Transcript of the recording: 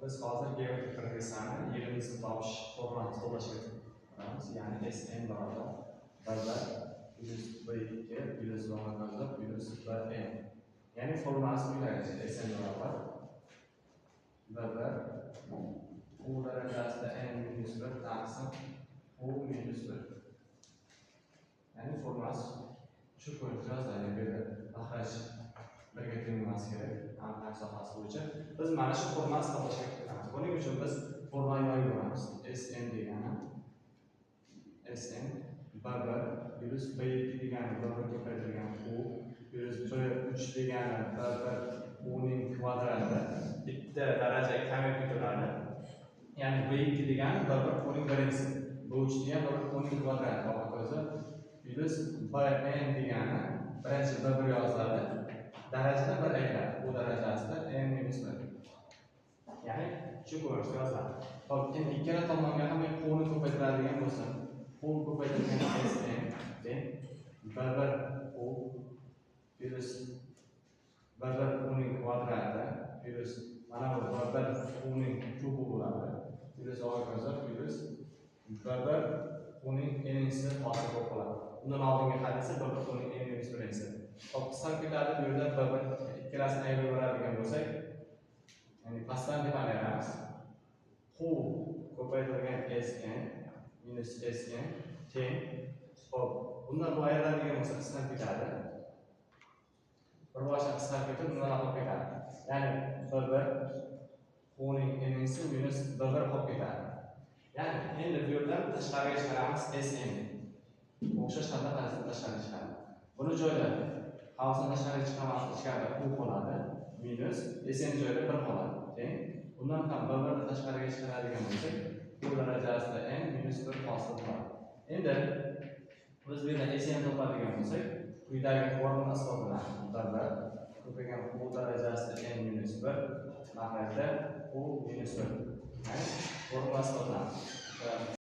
Biz hozir geometrik progressiyani yerimizini topish formulani qo'llashga kiramiz. Ya'ni Sn barobar B1 plus B2 plus va hokazo plus Bn. Ya'ni formulasi quyidagicha: Sn barobar B1 U darajasida n minus 1 taqsim U minus 1. Ya'ni formulasi shu ko'rinishda yoziladi. Bu yerda mahraj birga teng bo'lmasi kerak aniqlash sohasi bo'yicha. Biz mana shu formulani topishga kiramiz. Buning uchun biz formulani yoyib yuboramiz. Sn degani Sn B1 plus B2 degani B1 ko'paytirilgan U plus B3 degani B1 U ning kvadrati, bitta daraja kamayib ketaveradi. Ya'ni B2 degani B1 U ning birinchisi, B3 degani B1 U ning kvadrati va hokazo plus Bn degani birinchi B1 yoziladi, darajada bir ayriladi, U darajasida n minus 1. Ya'ni shu ko'rinishda yoziladi. Xo'p, endi ikkala tomonga ham men Qni ko'paytiradigan bo'lsam, Q ko'paytirilgan Sn teng B1 U plus B1 U ning kvadrati plus mana bu B1 U ning kubi bo'ladi plus va hokazo plus B1 U ning n-si hosil bo'lib qoladi. Undan oldingi hadisi B1 U ning n minus birinchisi. Xo'p, qisqarib ketadi. Bu yerda B1 ikkalasini ayirib yuboradigan bo'lsak, ya'ni pastdan tepani ayiramiz. Q ko'paytirilgan Sn minus Sn teng. Xo'p, bundan bu ayriladigan bo'lsa, qisqarib ketadi. Bir boshdan qisqarib ketib, bundan qolib ketadi. Ya'ni B1 Qning n-si minus B1 qolib ketadi. Ya'ni endi bu yerdan tashqariga chiqaramiz Sn. O'xshash holda tashqariga chiqadi. Buni joyida havzani tashqariga chiqaramiz, ichkarida Q qoladi, minus Sn joyida 1 qoladi. Teng. Bundan ham B1 ni tashqariga chiqaradigan bo'lsak, Q darajasida n minus 1 hosil bo'ladi. Endi biz bu yerdan Sn topadigan bo'lsak, quyidagi formula isbotlanadi. B1 ko'paygan Q darajasida n minus 1 mahrajda Q minus 1. Ya'ni formula isbotlanadi.